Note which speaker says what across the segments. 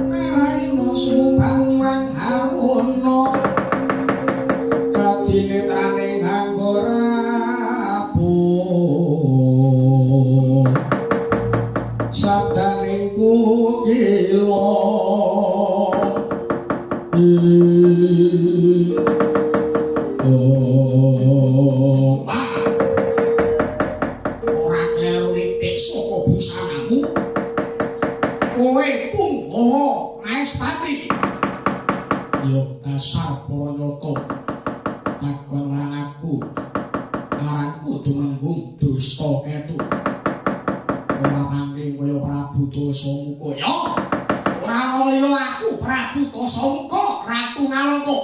Speaker 1: Naraina sumubang nyuwang haruna kadinetrane nganggo rapuh sabdaning kukila. Oh, ora kleru nitik saka busanamu. Kowe Punggawa Maespati. Ya dasar Paranyata. Takon marang aku. Aranku Tumenggung Dusta Ketu. Ora pangling kaya Prabu Dasamuka. Ya. Ora ana liya aku Prabu Dasamuka, Ratu Ngalengka.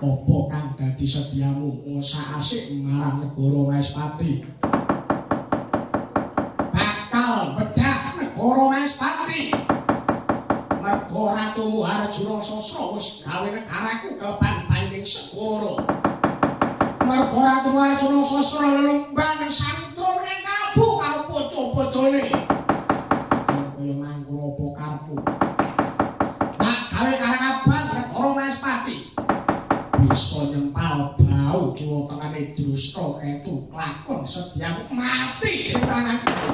Speaker 1: Apa kang dadi sediamu ngosak asik marang negara Maespati? Bakal bedah negara Maespati. Merga Ratumu Arjuna Sasra wis gawe negaraku keleban banyuning segara. Merga Ratumu Arjuna Sasra lelumban ning samudra ning kalbu karo bojo-bojone. Kaya mangkono apa karepmu? Tak gawe karang abang negara Maespati. Bisa nyempal bau kiwa tengene Drusta Ketu lakon sediamu mati ing tanganku.